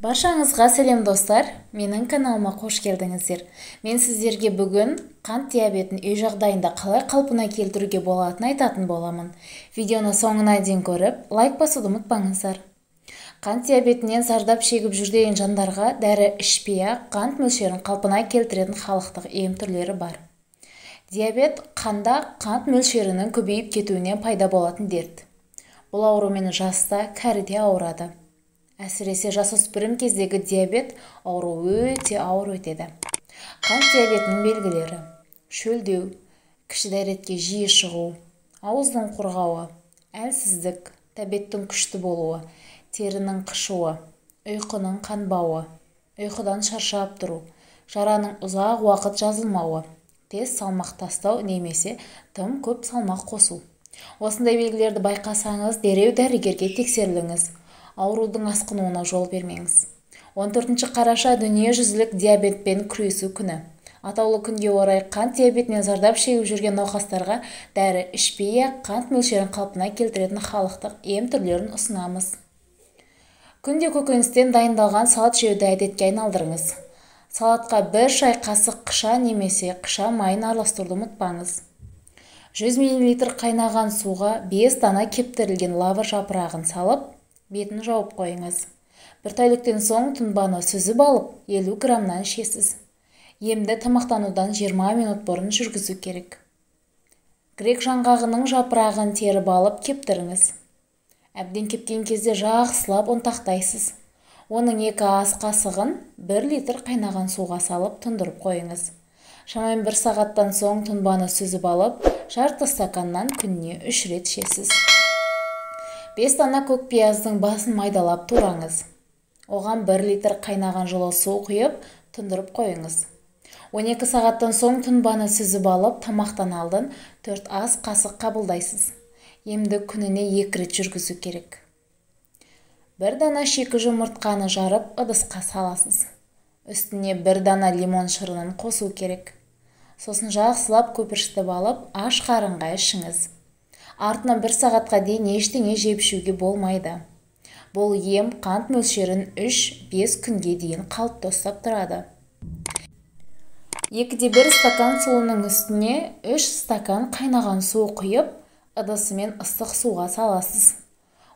Баршаңызға сәлем, достар! Менің каналыма қош келдіңіздер. Мен сіздерге бүгін қант диабетін үй жағдайында қалай қалпына келтіруге болатынын айтатын боламын. Видеоны соңына дейін көріп, лайк басуды ұмытпаңыздар. Қант диабетінен зардап шегіп жүрген жандарға дәрі ішпей-ақ қант мөлшерін қалпына келтіретін халықтық ем түрлері бар. Диабет қанда қант мөлшерінің көбейіп кетуінен пайда болатын дерт. Бұл аурумен жас та, кәрі де ауырады. Әсіресе жасөспірім кездегі диабет ауруы өте ауыр өтеді. Қант диабетінің белгілері: шөлдеу, кіші дәретке жиі шығу, ауыздың құрғауы, әлсіздік, тәбеттің күшті болуы, терінің қышуы, ұйқының қанбауы, ұйқыдан шаршап тұру, жараның ұзақ уақыт жазылмауы, тез салмақ тастау немесе тым көп салмақ қосу. Осындай белгілерді байқасаңыз, дереу дәрігерге тексеріліңіз. Аурудың асқынуына жол бермеңіз. 14 қараша дүниежүзілік диабетпен күресу күні. Атаулы күнге орай қант диабетінен зардап шегіп жүрген науқастарға дәрі ішпей-ақ қант мөлшерін қалпына келтіретін халықтық ем түрлерін ұсынамыз. Күнде көкөністен дайындалған салат жеуді әдетке айналдырыңыз. Салатқа бір шай қасық қыша немесе қыша майын араластыруды ұмытпаңыз. 100 мл қайнаған суға 5 дана кептірілген лавр жапырағын салып, бетін жауып қойыңыз. Бір тәуліктен соң тұнбаны сүзіп алып, 50 граммнан ішесіз. Емді тамақтанудан 20 минут бұрын жүргізу керек. Грек жаңғағының жапырағын теріп алып кептіріңіз. Әбден кепкен кезде жақсылап ұнтақтайсыз. Оның 2 ас қасығын 1 литр қайнаған суға салып тұндырып қойыңыз. Шамамен 1 сағаттан соң тұнбаны сүзіп алып, жарты стаканнан күніне 3 рет ішесіз. 5 дана көк пияздың басын майдалап тураңыз. Оған 1 литр қайнаған жылы су құйып, тұндырып қойыңыз. 12 сағаттан соң тұнбаны сүзіп алып, тамақтан алдын 4 ас қасық қабылдайсыз. Емді күніне 2 рет жүргізу керек. 1 дана шикі жұмыртқаны жарып, ыдысқа саласыз. Үстіне 1 дана лимон шырынын қосу керек. Сосын жақсылап көпіршітіп алып, аш қарынға ішіңіз. Артынан 1 сағатқа дейін ештеңе жеп ішуге болмайды. Бұл ем қант мөлшерін 3-5 күнге дейін қалыпты ұстап тұрады. 2,1 стакан сұлының үстіне 3 стакан қайнаған су құйып, ыдысымен ыстық суға саласыз.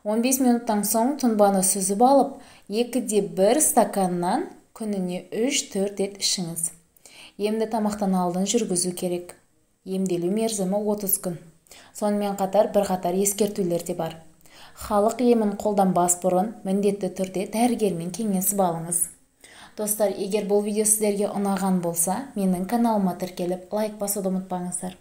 15 минуттан соң тұнбаны сүзіп алып, 2,1 стаканнан күніне 3-4 рет ішіңіз. Емді тамақтан алдын жүргізу керек. Емделу мерзімі 30 күн. Сонымен қатар бірқатар ескертулер де бар. Халық емін қолданбас бұрын міндетті түрде дәрігермен кеңесіп алыңыз. Достар, егер бұл видео сіздерге ұнаған болса, менің каналыма тіркеліп, лайк басуды ұмытпаңыздар.